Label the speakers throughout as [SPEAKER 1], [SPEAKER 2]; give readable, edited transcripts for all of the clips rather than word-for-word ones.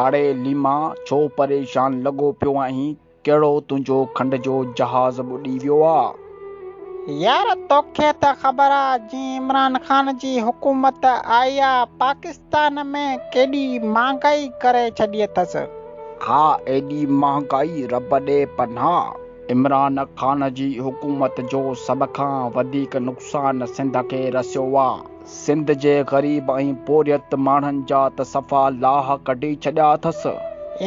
[SPEAKER 1] اڙي ليما، ڇو پريشان لڳو پيو آهين، ڪهڙو تنهنجو کنڊ جو جهاز ٻڏي ويو آ؟
[SPEAKER 2] يار توکي ته خبر آ جيئن عمران خان جي حڪومت آئي آ پاڪستان ۾ ڪيڏي مھانگائي ڪري ڇڏي اٿس.
[SPEAKER 1] ها ايڏي مھانگائي رب ڏي پناھ. عمران خان جي حڪومت جو سڀ کان وڌيڪ نقصان سنڌ کي رسيو آ. سنڌ جي غريب ۽ پورهيت ماڻهن جا ته صفا لاهه ڪڍي ڇڏيا اٿس.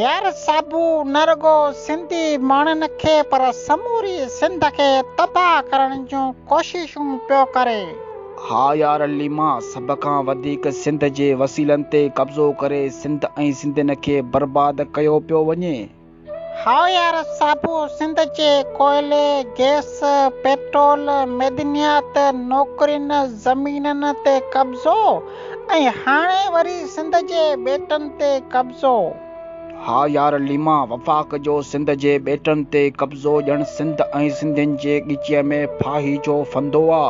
[SPEAKER 2] يار صابو نه رڳو سنڌي ماڻهن کي پر سموري سنڌ کي تباهه ڪرڻ جون ڪوششون پيو ڪري.
[SPEAKER 1] ها يار ليما سڀ کان وڌيڪ سنڌ جي وسيلن تي قبضو ڪري سنڌ ۽ سنڌين کي برباد ڪيو پيو وڃي.
[SPEAKER 2] هائو يار صابو سنڌ جي ڪوئلي، گئس، پيٽرول، معدنيات، نوڪرين، زمينن تي قبضو ۽ هاڻي وري سنڌ جي ٻيٽن تي قبضو.
[SPEAKER 1] ها يار ليما وفاق جو سنڌ جي ٻيٽن تي قبضو ڄڻ سنڌ ۽ سنڌين جي ڳچيء ۾ ڦاهي جو ڦندو آ.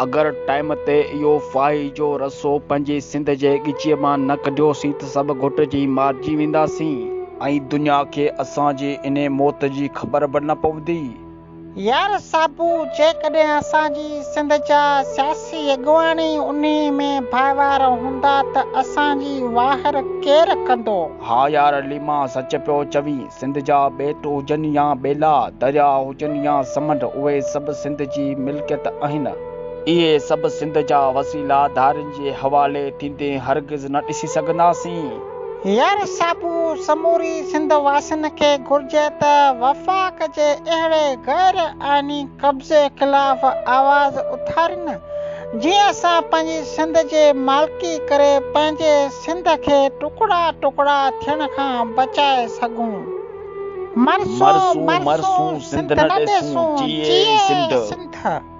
[SPEAKER 1] اگر ٽائيم تي اهو ڦاهي جو رسو پنهنجي سنڌ جي ڳچيء مان نه ڪڍيوسين ته سڀ گهٽجي مارجي وينداسين. ۽ دنيا کي اسان جي انهي موت جي خبر به نه پوندي.
[SPEAKER 2] يار صابو جيڪڏهن اسان جي سنڌ جا سياسي اڳواڻ ئي انهي ۾ ڀائيوار هوندا ته اسان جي واهر ڪير ڪندو؟
[SPEAKER 1] ها يار عليما سچ پيو چوين، سنڌ جا ٻيٽ هجن يا ٻيلا، درياء هجن يا سمنڊ اهي سڀ سنڌ جي ملڪيت آهن. اهي سڀ سنڌ جا وسيلا ڌارين جي حوالي ٿيندي هرگز نه ڏسي سگهنداسين.
[SPEAKER 2] يار صابو سموري سنڌ واسين کي گهرجي ته وفاق جي اهڙي غير آئيني قبضي خلاف آواز اٿارين جيئن اسان پنهنجي سنڌ جي مالڪي ڪري پنهنجي سنڌ کي ٽڪڙا ٽڪڙا ٿيڻ کان بچائي سگهون. مرسون
[SPEAKER 1] مرسون
[SPEAKER 2] مرسون
[SPEAKER 1] سنڌ
[SPEAKER 2] سنڌ
[SPEAKER 1] نه
[SPEAKER 2] نه
[SPEAKER 1] ڏيسون
[SPEAKER 2] ڏيسون
[SPEAKER 1] جيئي
[SPEAKER 2] جيئي
[SPEAKER 1] سنڌ.
[SPEAKER 2] سنڌ.